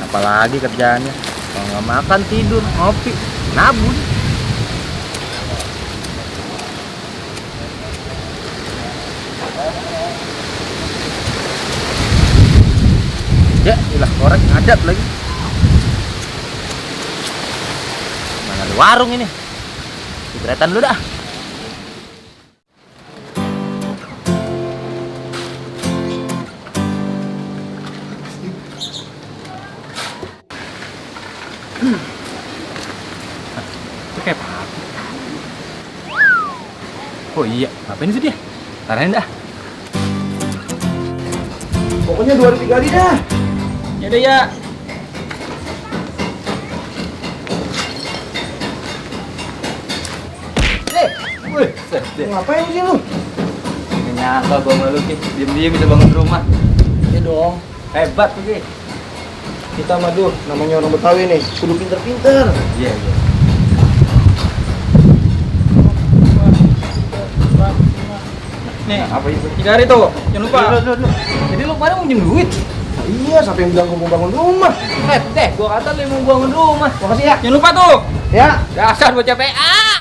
Apalagi kerjaannya, kalau nggak makan tidur, ngopi, nabun. Ya, ilah korek ngadat lagi. Mana ada warung ini? Cigaretan dulu dah. Itu kayak papi. Oh iya, ngapain sih dia? Tarain dah. Pokoknya 2 hari 3 hari dah. Ya udah ya. Wih, Ngapain sih lu? nggak nyangka gua sama lu, Ki. Diem-diem bisa bangun rumah. Ya dong. Hebat tuh, Ki. Kita mah Dur, namanya orang Betawi nih, kudu pinter-pinter. Iya, iya. Nih, Apa itu? 3 hari tuh, jangan lupa. Jadi lu kemarin mau minjem duit? Iya, siapa yang bilang gua mau bangun rumah? Deh, gua kata lu mau bangun rumah. Makasih ya. Jangan lupa tuh. Ya. Dasar bocah PA.